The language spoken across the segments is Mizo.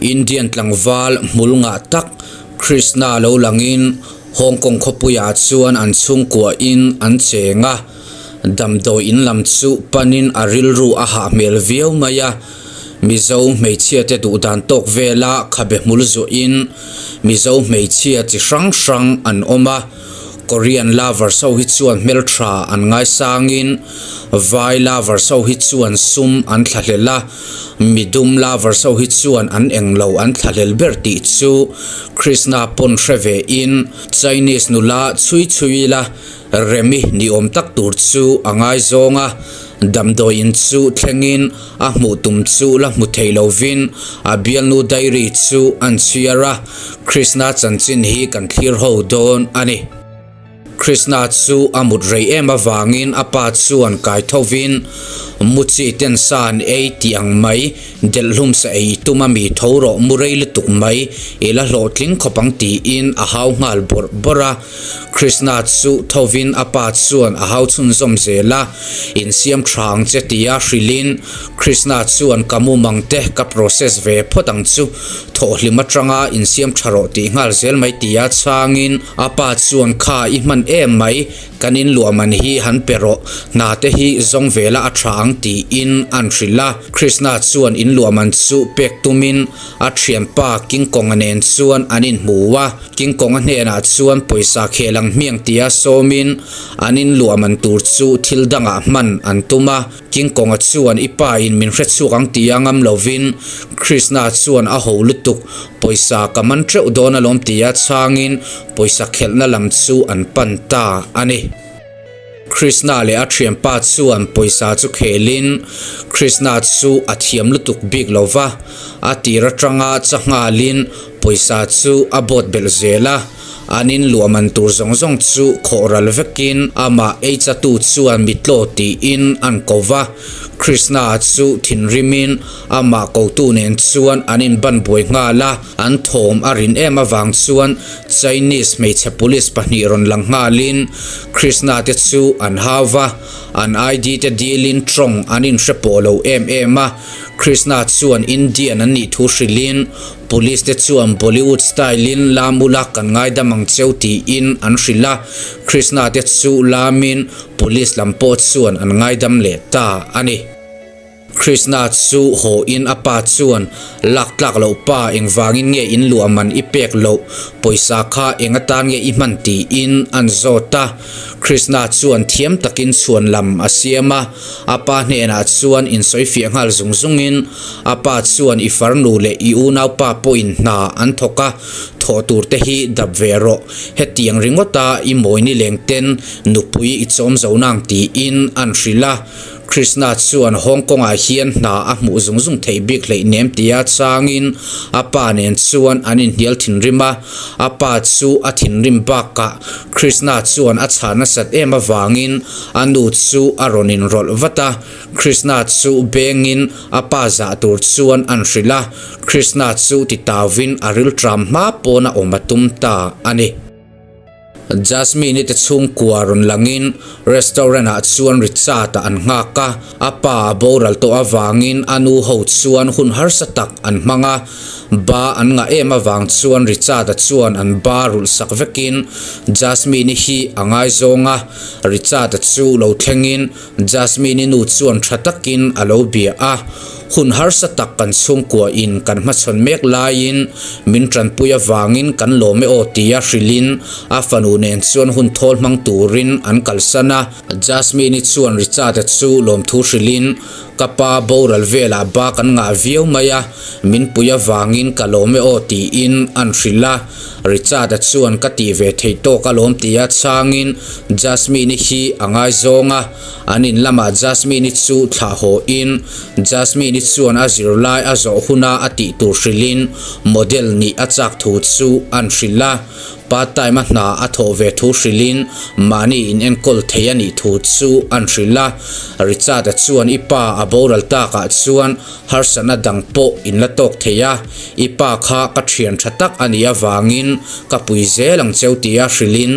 Indian tlangval hmul ngah tak Krishna lo langin Hong Kong khawpuiah chuan an chhungkuahin an cheng a, damdawi in lam chu panin a rilru a hah hmel viau mai a. Mizo hmeichhiate duh dan tawk vela khabe hmul zuahin Mizo hmeichhia chi hrang hrang an awm a. Korean lovers ho hi chuan hmeltha an ngaisangin Vai lovers ho hi chuan sum an thlahlel a, midum lovers ho hi chuan an englo an thlahlel ber tih chu Krishna pawn hre ve in Chinese nula chhui chhui ila Remi ni awm tak tur chu a ngaizawng a, damdawiin chu thlengin a hmuh tum chu la hmu thei lovin a bialnu diary chu an chhiar a, Krishna chanchin hi kan thlir ho dawn a ni. Krishna chu a mut rei em avangin a pa chuan kai thovin mu chi ten sa an ei tih ang mai, delh hlum sa ei i tum a mi tho rawh mu rei lutuk mai, i la hlawhtling khawp ang tiin a hau nghal bawrh bawrh a. Krishna chu thovin a pa chuan a hau chhunzawm zel a, insiam tha ang che tia hrilhin Krishna chuan ka mumang te ka process ve phawt ang chu, thawhhlim atanga insiam tha rawh tih nghal zel mai tia chhangin A pa chuan kha i hman em mai, kan in luah man hi han pe rawh, hna te hi zawng vela a tha ang tiin an hrilh a. Krishna chuan in luah man chu pek tumin a thianpa King Kong-a nen chuan an inhmu a. King Kong-a hnenah chuan pawisa khel ang hmiang tia sawmin an in luah man tur chu thil dangah hman an tum a. King Kong-a chuan i pa in min hre chhuak ang tia ngam lovin Krishna chuan a ho lutuk, pawisa ka man teuh dawn alawm tia chhangin pawisa khelhna lam chu an pan ta a ni. Krishna leh a thianpa chuan pawisa chu khelin Krishna chu a thiam lutuk bik lova, a tir atanga changhalin pawisa chu a bawt belh zel a. An in luah man tur zawng zawng chu khawh ral vekin amah ei chatu chuan mitlaw tiin an ko va. Krishna chu thinrimin amah kotu nen chuan an inban buai nghal a, an thawm a rin em avang chuan Chinese hmeichhe police pahnih rawn lang nghalin Krishna te chu an hau va, an ID te dilin tawng an inhre pawh lo em em a. Krishna chuan Indian an nih thu hrilhin Police te chuan Bollywood style in lam ula kan ngaidam ang cheu tiin an hrilh a, Krishna te chu lamin Police lam pawh chuan an ngaidam leh ta a ni. Krishna chu haw in a pa chuan lak tlak loh pa engvangin nge in luah man i pek loh, pawisa kha eng atan nge i hman tiin an zawt a. Krishna chuan thiam takin chhuan lam a siam a, a pa hnenah chuan insawifiah nghal zung zungin a pa chuan i farnu leh i unaupa pawhin hna an thawk a, thawh tur te hi dap ve rawh, hetiang ringawta i mawini leng ten nupui i chawm zo nang tiin an hrilh a. Krishna chuan Hong Kong-ah hian hna a hmuh zung zung theih bik hleihnem tia changin a pa nen chuan an inhnial thinrim a, a pa chu a thinrim bakah Krishna chuan a chhah nasat em avangin a nu chu a rawn inrawlh vat a, Krishna chu bengin a pa zah tur chuan an hrilh a, Krishna chu titauvin a rilṭam hma pawn a awm a tum ta a ni. Jasmine-i te chhungkua rawn langin restaurant-ah chuan Richard-a an nghak a, a pa a boral tawh avangin a nu ho chuan hun harsa tak an hmang a, ba an ngah em avang chuan Richard-a chuan an ba rulh sak vekin Jasmine-i hi a ngaizawng a, Richard-a chu lo thlengin Jasmine-i nu chuan tha takin a lo bia a, hun harsa tak kan chhungkua in kan hmachhawn mek laiin min tanpui avangin kan lawm e aw tia hrilhin a fanu nen chuan hun thawl hmang turin an kalsan a. Jasmine-i chuan Richard-a chu lawmthu hrilhin, Ka pa boral velah ba kan ngah viau mai a, min pui avangin ka lawm e aw tiin an hrilh a. Richard-a chuan ka tih ve theih tawk alawm tia chhangin Jasmine-i hi a ngaizawng a, an in lamah Jasmine-i chu thlah haw in Jasmine-i chuan a zirlai a zawh huna a tih tur hrilhin model nih a chak thu chu an hrilh a. Part time a hna a thawh ve thu hrilhin mahni inenkawl thei a nih thu chu an hrilh a. Richard-a chuan i pa a boral takah chuan harsatna dang pawh in la tawk thei a, i pa kha ka thian tha tak a nih avangin ka pui zel ang cheu tia hrilhin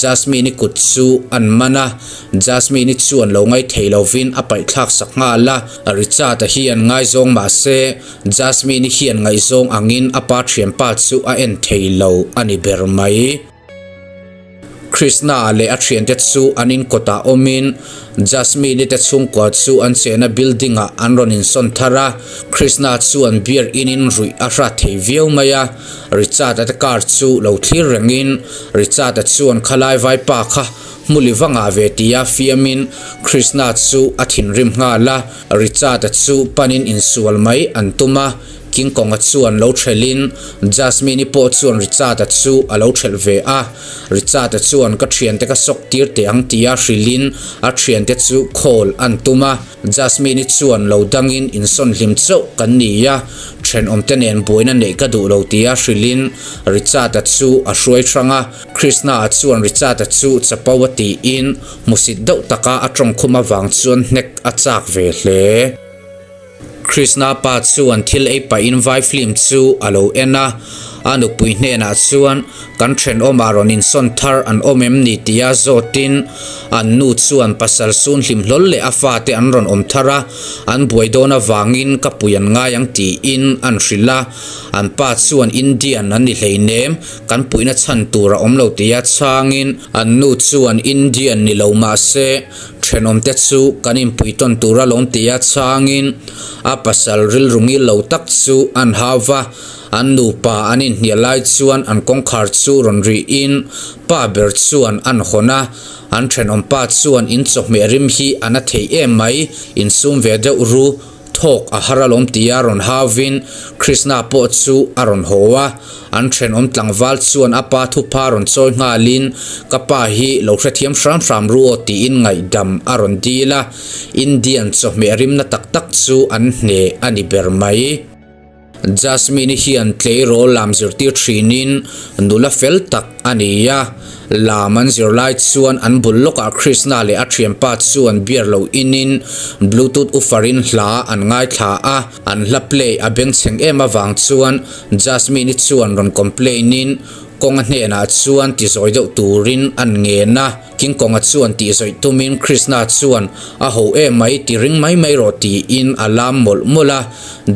Jasmine-i kut chu an man a. Jasmine-i chuan lo ngaithei lovin a paihthlak sak nghal a, Richard-a hian ngaizawng mahse Jasmine-i hian ngaihzawng angin a pa thianpa chu a en thei lo a ni ber mai. Krishna leh a thiante chu an inkawtah awmin Jasmine-i te chhungkua chu an chehna building-ah an rawn insawn thar a, Krishna chuan beer inin ruih a hrat thei viau mai a, Richard-a te car chu lo thlir rengin Richard-a chuan khalai vaipa kha Hmuli va ngah ve tia fiamin Krishna chu a thinrim nghal a, Richard-a chu panin insual mai an tum a, King Kong-a chuan lo thelhin Jasmine-i pawh chuan Richard-a chu a lo thelh ve a, Richard-a chuan ka thiante ka sawk tir teh ang tia hrilhin a thiante chu call an tum a, Jasmine-i chuan lo dangin insawn hlim chauh kan ni a, thenawmte nen buaina neih ka duh lo tia hrilhin Richard-a chu a hruai hrang a. Krishna-a chuan Richard-a chu chapo a tiin hmusit deuh taka a tawngkhum avang chuan hnek a chak ve hle. Krishna pa chuan thil ei pahin vai film chu a lo en a, a nupui hnenah chuan kan thenawmah rawn insawn thar an awm em ni tia zawtin an nu chuan pasal sun hlim hlawl leh a fate an rawn awm thar a, an buai dawn avangin ka pui an ngai ang tiin an hrilh a, an pa chuan Indian an ni hleinem Kan puihna chhan tur a awm lo tia chhangin an nu chuan Indian ni lo mah se thenawmte chu kan inpui tawn tur alawm tia chhangin a pasal rilru ngil lo tak chu an hau va, an nupa an inhnial lai chuan an kawngkhar chu rawn rihin pa ber chuan an hawn a, an thenawmpa chuan in chawhmeh rim hi a na thei em mai, insum ve deuh ru. Thawk a har alawm tia rawn hauvin Krishna pawh chu a rawn haw a, an thenawm tlangval chuan a pa thupha rawn chawi nghalin ka pa hi lo hrethiam hram hram ru aw tiin ngaihdam a rawn dil a, Indian chawhmeh rimna tak tak chu an hne a ni ber mai. Jasmine-i hian tleirawl lam zirtir thinin nula fel tak a ni a, lam an zir lai chuan an bul lawkah Krishna leh a thianpa chuan beer lo inin bluetooth ufarin hla an ngaithla a, an hla play a bengchheng em avang chuan Jasmine-i chuan rawn complain-in kawnga hnenah chuan ti zawi deuh turin an ngen a. King Kong-a chuan tih zawih tumin Krishna chuan a ho em mai ti ring mai mai rawh tiin a lam mawlh mawlh a.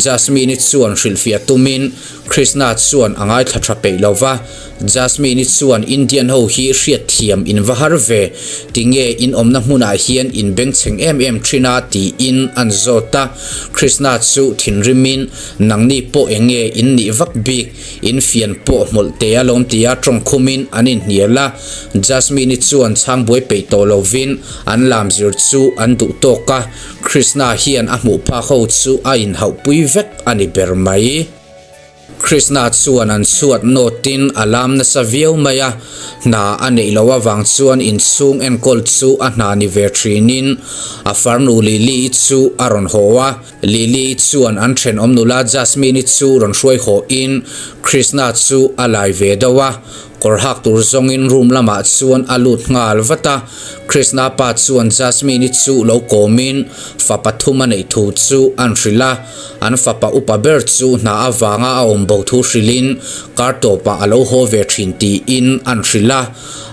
Jasmine-i chuan hrilhfiah tumin Krishna chuan a ngaithla tha peih lo va. Jasmine-i chuan Indian ho hi hriatthiam in va har ve, tinge in awmna hmunah hian in bengchheng em em thin a tiin an zawt a. Krishna chu thinrimin nangni pawh enge in nih vak bik, in fian pawh hmawlh te alawm tia tawngkhumin an inhnial a. Jasmine-i chuan chhang buai peih tawh lovin an lam zir chu an duh tawk a, Krishna hian a hmuh phak ho chu a inhauhpui vek a ni ber mai. Krishna chuan an chhuat nawtin a lam nasa viau mai a, hna a neih loh avang chuan inchhung enkawl chu a hna ni ve thinin a farnu Lily-i chu a rawn haw a, Lily-i chuan an thenawm nula Jasmine-i chu rawn hruai hawhin Krishna chu a lai ve deuh a, Kawr hak tur zawngin room lamah chuan a lut nghal vat a, Krishna pa chuan Jasmine-i chu lo kawmin fa pathum a neih thu chu an hrilh a, an fapa upa ber chu hna avanga a awm bo thu hrilhin kar tawpah a lo haw ve thin tiin an hrilh a,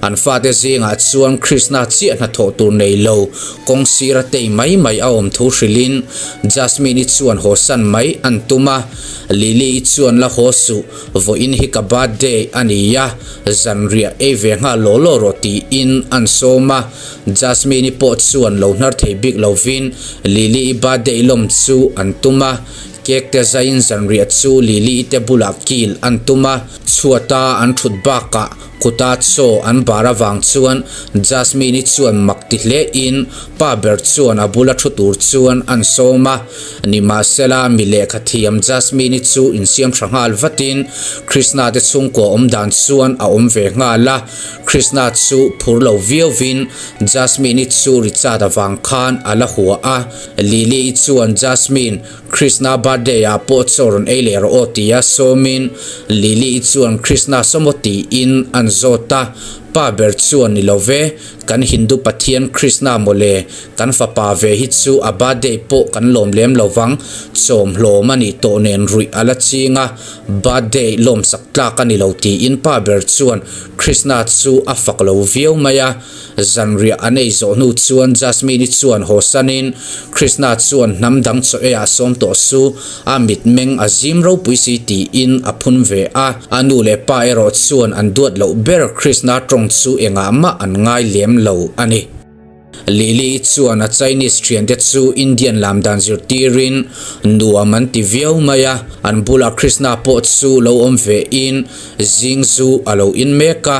an fate zingah chuan Krishna chiah hnathawh tur nei lo kawng sira tei mai mai a awm thu hrilhin Jasmine-i chuan hawsan mai an tum a, Lily-i chuan la haw suh. Vawiin hi ka birthday a ni a, zanriah ei ve nghal law law rawh tiin an sawm a, Jasmine-i pawh chuan lo hnar thei bik lovin Lily-i birthday lawm chu an tum a, cake te zaiin zanriah chu Lily-i te bulah kil an tum a, chhuata an thut bakah kuta chaw an bar avang chuan Jasmine-i chuan mak ti hle in pa ber chuan a bula thu tur chuan an sawm a. Nimahsela, mi lehkha thiam Jasmine-i chu insiam tha nghal vatin Krishna te chhungkua awm dan chuan a awm ve nghal a. Krishna chu phur lo viauvin Jasmine-i chu Richard avang khan a la hua a. Lily-i chuan Jasmine. Krishna birthday ah pawh chaw rawn ei leh rawh aw tia sawmin Lily-i chuan Krishna sawmaw tiin an zawt a, pa ber chuan ni lo ve, kan Hindu pathian Krishna mawle, kan fapa ve hi chu a birthday pawh kan lawm lem lo vang, chawm hlawm a nih tawh nen ruih a la ching a, birthday lawmsak tlak a ni lo tiin pa ber chuan Krishna chu a fak lo viau mai a. Zanriah an ei zawh hnu chuan Jasmine-i chuan haw sanin Krishna chuan hnam dang chaw eiah sawm tawh su, a mitmeng a zim ropui si tiin a phun ve a. A nu leh pa erawh chuan an duat loh ber Krishna tawng chu engah mah an ngai lem lo a ni. Lily-i chuan a Chinese thiante chu Indian lam dan zirtirin nuam an ti viau mai a, an bulah Krishna pawh chu lo awm vein zing zu a lo in mek a.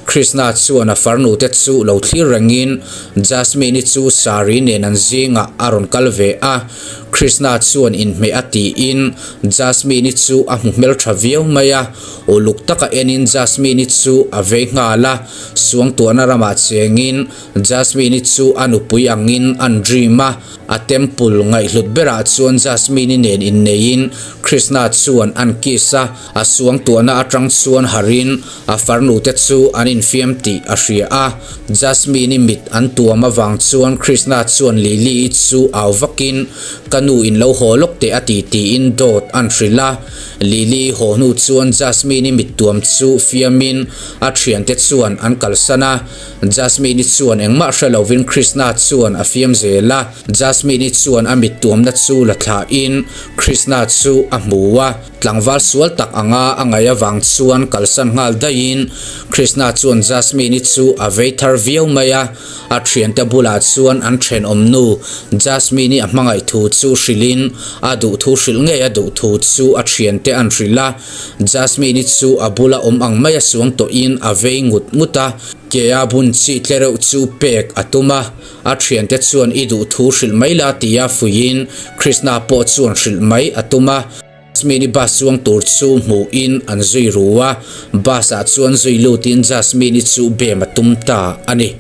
Krishna chuan a farnute chu lo thlir rengin Jasmine-i chu sari nen an zingah a rawn kal ve a. Krishna chuan inhmeh a tiin Jasmine-i chu a hmu hmeltha viau mai a. Uluk taka enin Jasmine-i chu a vei nghal a, suangtuahna ramah chengin Jasmine-i chu a nupui angin an dream a. A temple ngaihhlut berah chuan Jasmine-i nen inneiin Krishna chuan an kiss a, a suangtuahna atang chuan harhin A farnute chu an infiam tih a hria a, Jasmine-i mit an tuam avang chuan Krishna chuan Lily-i chu au vakin, Ka nu in lo haw lawk teh a ti tiin dawt an hrilh a. Lily-i haw hnu chuan Jasmine-i mit tuam chu fiamin a thiante chuan an kalsan a. Jasmine-i chuan engmah hre lovin Krishna chuan a fiam zel a. Jasmine-i chuan a mit tuamna chu la thlahin Krishna chu a hmu a. Tlangval sual tak anga a ngaih avang chuan kalsan nghal daihin Krishna chuan Jasmine-i chu a vei thar viau mai a, a thiante bulah chuan an thenawm nu Jasmine-i a hmangaih thu chu hrilhin a duh thu hrilh ngei a duh thu chu a thiante an hrilh a, Jasmine-i chu a bula awm ang maia suang tawhin a vei ngut ngut a, ke a bun chi tle reuh chu pek a tum a, a thiante chuan i duh thu hrilh mai la tia fuihin Krishna pawh chuan hrilh mai a tum a. Jasmine-i bus chuang tur chu hmuhin an zui ru a, bus ah chuan zui lutin Jasmine-i chu bem a tum ta a ni.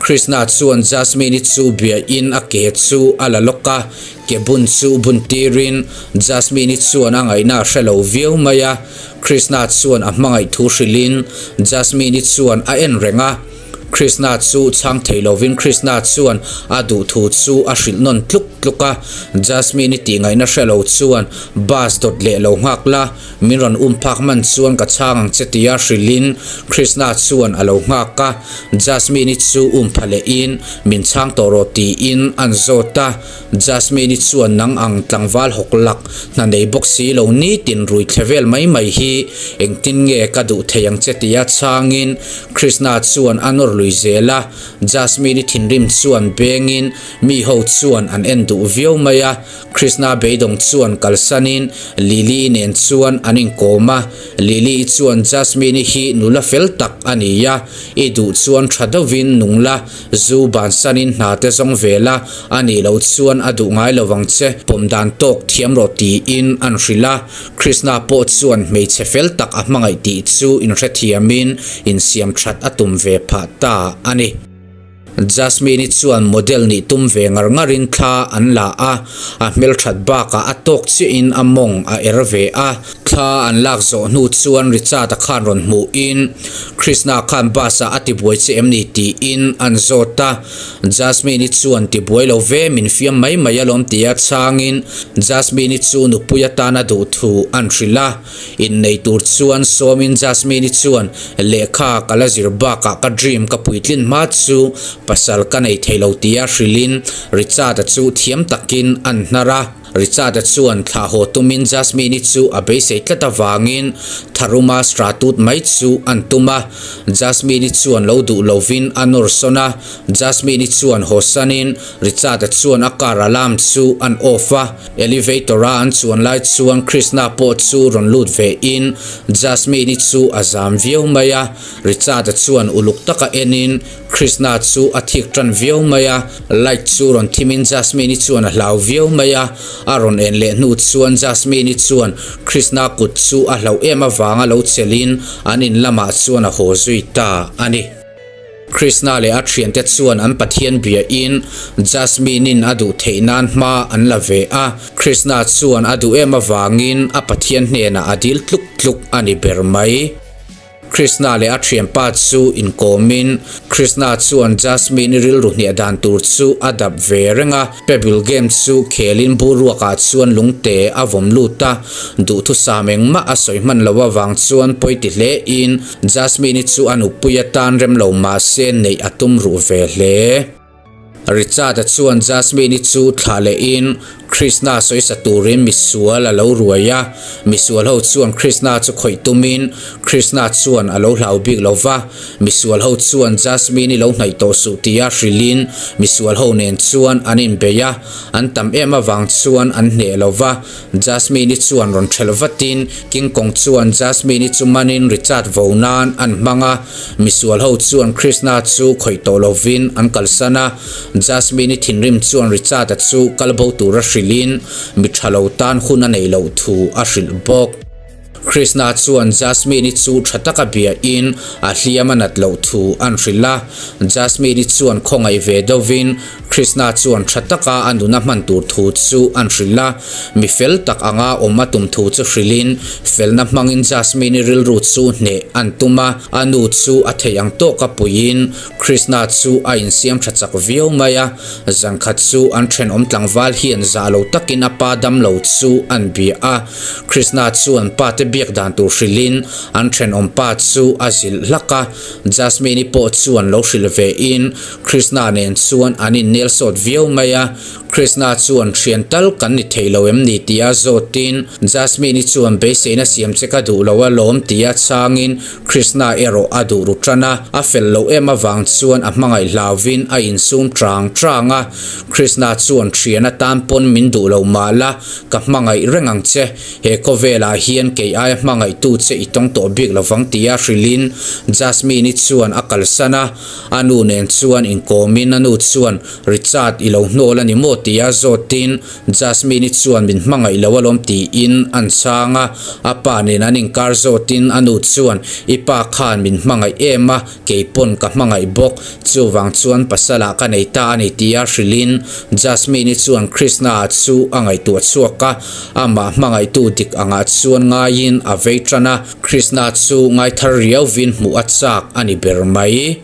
Krishna chuan Jasmine-i chu biahin a ke chu a la lawk a, ke bun chu bun tirin Jasmine-i chuan a ngaihna a hre lo viau mai a, Krishna chuan a hmangaih thu hrilhin Jasmine-i chuan a en reng a, Krishna chu chhang thei lovin Krishna chuan a duh thu chu a hrilh nawn tluk tluk a, Jasmine-i tih ngaihna hre lo chuan bus dawt leh lo nghak la, min rawn um phak man chuan ka chhang ang che tia hrilhin Krishna chuan a lo nghak a, Jasmine-i chu um pha lehin min chhang tawh rawh tiin an zawt a, Jasmine-i chuan nang ang tlangval hawk lak hna nei bawk si lo nitin rui thle vel mai mai hi engtin nge ka duh thei ang che tia chhangin Krishna chuan a nawr lui zel a, Jasmine-i thinrim chuan bengin mi ho chuan an en duh viau mai a, Krishna beidawng chuan kalsanin Lily-i nen chuan an inkawm a, Lily-i chuan Jasmine-i hi nula fel tak a ni a, i duh chuan tha deuhin nung la, Zu bansanin hna te zawng ve la, a nih loh chuan a duh ngai lo vang che, pawm dan tawk thiam rawh tiin an hrilh a. Krishna pawh chuan hmeichhe fel tak a hmangaih tih chu inhrethiamin insiam that a tum ve phah ta a ni. Jasmine-i chuan model nih tum ve ngar ngarin thla an la a, a hmelthat bakah a tawk chiahin a mawng a er ve a. Thla an lak zawh hnu chuan Richard-a khan rawn hmuhin, Krishna khan bus-ah a tibuai che em ni? tiin an zawt a. Jasmine-i chuan tibuai lo ve, min fiam mai mai alawm tia chhangin Jasmine-i chu nupui atana duh thu an hrilh a. Innei tur chuan sawmin Jasmine-i chuan lehkha ka la zir bakah ka dream ka puitlin hma chu pasal ka nei thei lo tia hrilhin Richard-a chu thiam takin an hnar a. Richard-a chuan thlah haw tumin Jasmine-i chu a beisei tlat avangin tharuma stratut mai chu an tum a. Jasmine-i chuan lo duh lovin a nawr sawn a, Jasmine-i chuan haw sanin Richard-a chuan a car alarm chu an off a. Elevator-a an chuan lai chuan Krishna pawh chu rawn lut vein Jasmine-i chu a zam viau mai a. Richard-a chuan uluk taka enin Krishna chu a thik tan viau mai a, light chu rawn thimin Jasmine-i chuan a hlau viau mai a, a rawn en leh hnu chuan Jasmine-i chuan Krishna kut chu a hlauh em avanga lo chelhin an in lamah chuan a haw zui ta a ni. Krishna leh a thiante chuan an Pathian biain Jasmine-in a duh theih nan hma an la ve a. Krishna chuan a duh em avangin a Pathian hnenah a dil tluk tluk a ni ber mai. Krishna leh a thianpa chu inkawmin Krishna chuan Jasmine-i rilru hniah dan tur chu a dap ve reng a. Pebble game chu khelin boruakah chuan lungte a vawm lut a, duhthusam engmah a sawi hman loh avang chuan pawi ti hlein Jasmine-i chu a nupui atan rem lo mahse neih a tum ruh ve hle. Richard-a chuan Jasmine-i chu thlah lehin Krishna sawisa turin misual a lo ruai a. Misual ho chuan Krishna chu khawih tumin Krishna chuan a lo hlau bik lo va. Misual ho chuan Jasmine-i lo hnaih tawh suh tia hrilhin misual ho nen chuan an inbei a, an tam em avang chuan an hneh lo va. Jasmine-i chuan rawn ṭhelh vatin King Kong chuan Jasmine-i chu manin Richard vo nan an hmang a, misual ho chuan Krishna chu khawih tawh lovin an kalsan a. Jasmine-i thinrim chuan Richard-a chu kal bo tura hrilhin mi ṭha lo tan hun a neih loh thu a hrilh bawk. Krishna chuan Jasmine-i chu ṭha taka biahin a hliam a nat loh thu an hrilh a. Jasmine-i chuan khawngaih ve deuhvin Krishna chuan ṭha taka a nuna hman tur thu chu an hrilh a. Mi fel tak anga awm a tum thu chu hrilhin felna hmangin Jasmine-i rilru chu hneh an tum a. A nu chu a theih ang tawka puiin Krishna chu a insiam ṭha chak viau mai a. Zankhat chu an ṭhenawm tlangval hian zah lo takin a pa damlo chu an bia a. Krishna chuan pa te biak dan tur hrilhin an thenawm pa chu a zilh hlak a, Jasmine-i pawh chuan lo hrilh ve in Krishna nen chuan an innel sawt viau mai a, Krishna chuan thian tal kan ni thei lo em ni tia zawtin Jasmine-i chuan beiseina siam che ka duh lo a lawm tia chhangin Krishna erawh a duh ru tan a, a fel loh em avang chuan a hmangaih hlauvin a insum chang chang a, Krishna chuan thian atan pawn min duh lo mahla Ka hmangaih reng ang che, he khawvelah hian kei aia hmangaihtu che i tawng tawh bik lovang tia hrilhin Jasmine-i chuan a kalsan a, a nu nen chuan inkawmin a nu chuan Richard i lo hnawl a ni maw tia zawtin Jasmine-i chuan min hmangaih lo alawm tiin an chhang a, a pa nen an inkar zawtin a nu chuan i pa khan min hmangaih em a, Kei pawn ka hmangaih bawk, chuvang chuan pasalah ka nei ta a ni tia hrilhin Jasmine-i chuan Krishna-a chu a ngaihtuah chhuak a, amah hmangaihtu dik angah chuan ngaiin a vei tan a, Krishna chu ngaithar riauvin hmuh a chak a ni ber mai.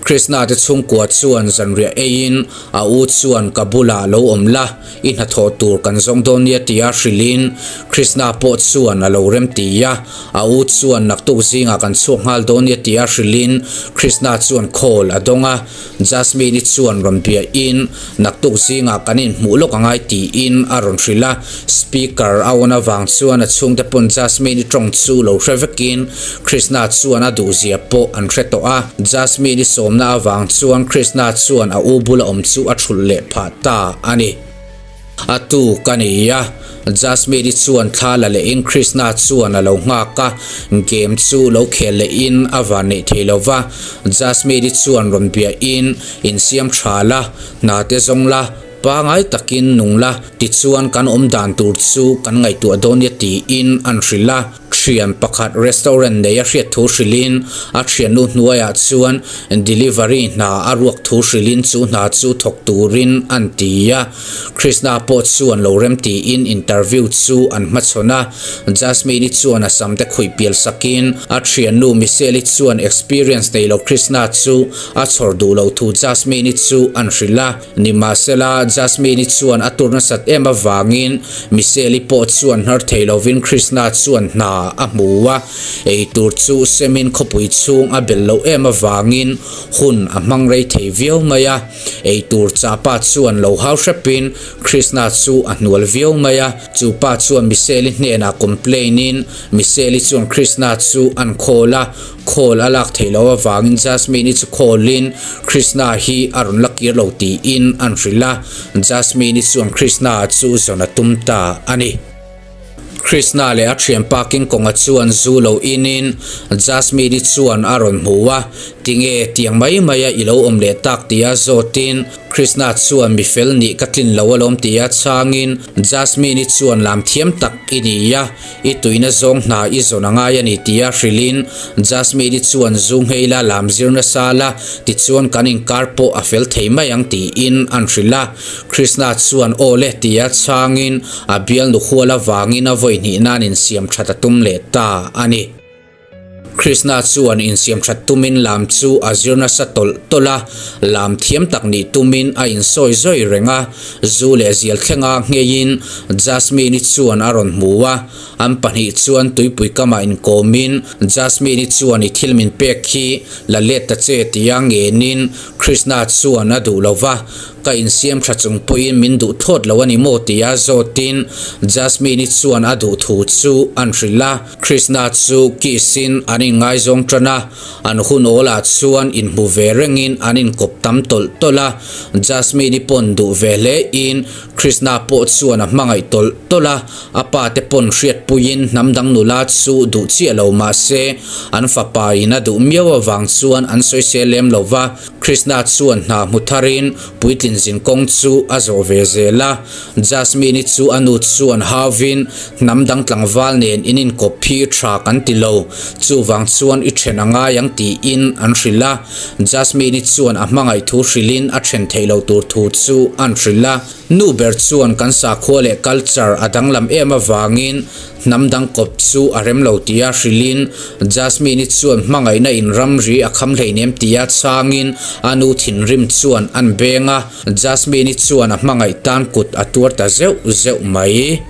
Krishna te chhungkua chuan zanriah eiin a u chuan ka bulah lo awm la, I hnathawh tur kan zawng dawn nia tia hrilhin Krishna pawh chuan a lo rem ti a, a u chuan naktuk zingah kan chhuak nghal dawn nia tia hrilhin Krishna chuan call a dawng a, Jasmine-i chuan rawn biahin naktuk zingah kan inhmuh lawk angai tiin a rawn hrilh a, speaker a on avang chuan a chhungte pawn Jasmine-i tawng chu lo hre vekin Krishna chuan a duhzia pawh an hre tawh a, Jasmine-i sawmna avang chuan Krishna chuan a u bula awm chu a thulh leh phah ta a ni. A tu ka ni a, Jasmine-i chuan thla la lehin Krishna chuan a lo nghak a, game chu lo khel lehin a van neih thei lo va, Jasmine-i chuan rawn biahin insiam tha la, hna te zawng la, Pangai takin nung la, tichuan kan awm dan tur chu kan ngaihtuah dawn nia tiin an hrilh a. Thian pakhat restaurant nei a hriat thu hrilhin a thiannu hnuaiah chuan delivery hna a ruak thu hrilhin chu hna chu thawk turin an ti a. Krishna pawh chuan lo rem tiin interview chu an hmachhawn a. Jasmine-i chuan a sam te khuih pial sakin a thiannu Michelle-i chuan experience nei lo Krishna chu a chhawr duh loh thu Jasmine-i chu an hrilh a. Nimahsela, Jasmine-i chuan a tur nasat em avangin Michelle-i pawh chuan hnar thei lovin Krishna chuan hna a hmu a, ei tur chu semin khawpui chhung a bel loh em avangin hun a hmang rei thei viau mai a. Ei tur chah pa chuan lo hau hrepin Krishna chu a hnual viau mai a, chu pa chuan Michelle-i hnenah complain-in Michelle-i chuan Krishna chu an call a, Call a lak theih loh avangin Jasmine-i chu call-in Krishna hi a rawn la kir lo tiin an hrilh a, Jasmine-i chuan Krishna chu zawn a tum ta a ni. Krishna leh a thianpa King Kong-a chuan zu lo inin Jasmine-i chuan a rawn hmu a, Tinge tiang mai maia i lo awm leh tak tia zawtin Krishna chuan mi fel nih ka tlin lo alawm tia chhangin Jasmine-i chuan lam thiam tak i ni a, i tuina zawng hna i zawn a ngai a ni tia hrilhin Jasmine-i chuan zu nghei la lam zir nasa la tichuan kan inkar pawh a fel thei mai ang tiin an hrilh a. Krishna chuan aw le tia chhangin a bialnu hual avangin a vawi hnih nan insiam that a tum leh ta a ni. Krishna chuan insiam that tumin lam chu a zir nasa tawlh tawlh a, lam thiam tak nih tumin a insawi zawi reng a, zu leh zial thlenga ngheiin Jasmine-i chuan a rawn hmu a, an pahnih chuan tuipui kamah inkawmin Jasmine-i chuan i thil min pek hi la let ta che tia ngenin Krishna chuan a duh lo va, Ka insiam tha chung pawhin min duh thlawt lo a ni maw tia zawtin Jasmine-i chuan a duh thu chu an hrilh a. Krishna chu kiss-in an inngaizawng tan a, an hun awlah chuan inhmu ve rengin an inkawp tam tawlh tawlh a. Jasmine-i pawn duh ve hlein Krishna pawh chuan a hmangaih tawlh tawlh a, a pa te pawn hriatpuiin hnam dang nula chu duh chiah lo mah se an fapa in a duh miau avang chuan an sawisel lem lo va. Krishna chuan hna hmu tharin puitlin zin kawng chu a zawh ve zel a. Jasmine-i chu a nu chuan hauvin, Hnam dang tlangval nen in inkawp phi tha kan ti lo, chuvang chuan i then a ngai ang tiin an hrilh a. Jasmine-i chuan a hmangaih thu hrilhin a then theih loh tur thu chu an hrilh a. Nu ber chuan kan sakhua leh culture a danglam em avangin hnam dang kawp chu a rem lo tia hrilhin Jasmine-i chuan hmangaihna in ramri a kham hleinem tia chhangin a nu thinrim chuan an beng a, Jasmine-i chuan a hmangaih tan kut a tuar ta zeuh zeuh mai.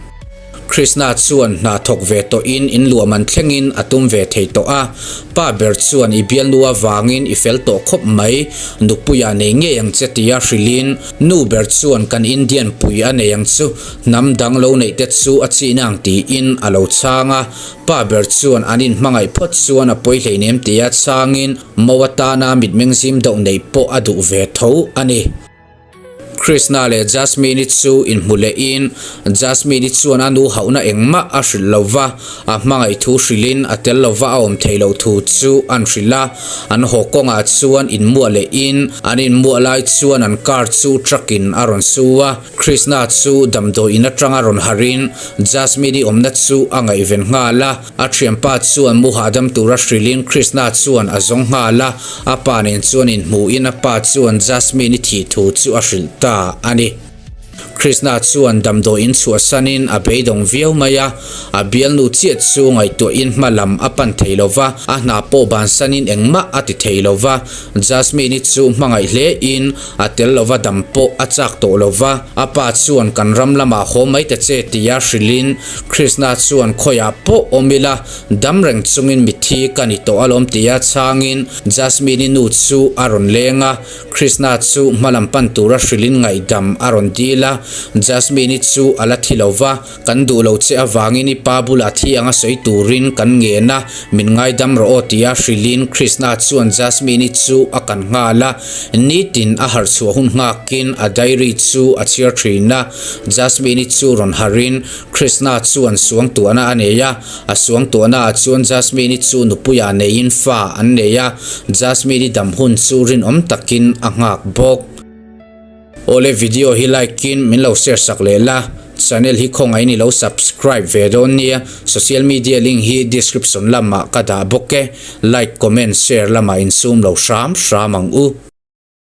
Krishna chuan hna thawk ve tawhin in luah man thlengin a tum ve thei tawh a, pa ber chuan i bialnu avangin i fel tawh khawp mai, nupuia nei ngei ang che tia hrilhin nu ber chuan kan Indian pui a nei ang chu, hnam dang lo neih te chu a chihna ang tiin a lo chhang a, pa ber chuan an inhmangaih phawt chuan a pawi hleinem tia chhangin mo atana mitmeng zim deuh neih pawh a duh ve tho a ni. Krishna leh Jasmine-i chu inhmu lehin Jasmine-i chuan a nu hauhna engmah a hrilh lo va, a hmangaih thu hrilhin a tel lo va a awm theih loh thu chu an hrilh a. An haw kawngah chuan inmuah lehin an inmuah lai chuan an car chu truck-in a rawn su a. Krishna chu damdawi in atanga rawn harhin Jasmine-i awmna chu a ngaihven nghal a. A thianpa chuan mu hahdam tura hrilhin Krishna chuan a zawng nghal a, a pa nen chuan inhmuhin a pa chuan Jasmine-i thih thu chu a hrilh ta a ni. Krishna chuan damdawi in chhuahsanin a beidawng viau mai a, a bialnu chiah chu ngaihtuahin hma lam a pan thei lo va, a hna pawh bansanin engmah a ti thei lo va, Jasmine-i chu hmangaih hlein a tel lova dam pawh a chak tawh lo va, a pa chuan kan ram lamah haw mai ta che tia hrilhin Krishna chuan khawiah pawh awm ila, dam reng chungin mitthi ka ni tawh alawm tia chhangin Jasmine-i nu chu a rawn leng a, Krishna chu hmalam pan tura hrilhin ngaihdam a rawn dil a, Jasmine-i chu a la thi lo va, kan duh lo che avangin i pa bulah thi anga sawi turin kan ngen a, min ngaidam rawh aw tia hrilhin Krishna chuan Jasmine-i chu a kan nghal a, nitin a harh chhuah hun nghakin a diary chu a chhiar thin a, Jasmine-i chu rawn harhin Krishna chuan suangtuahna a nei a, a suangtuahnaah chuan Jasmine-i chu nupuiah neiin fa an nei a, Jasmine-i dam hun chu rinawm takin a nghak bawk. Awle video hi like in min lo share sak leh la, channel hi khawngaih in i lo subscribe ve dawn nia, social media link hi description lamah ka dah bawk e, like comment share lamah insum lo hram hram ang u.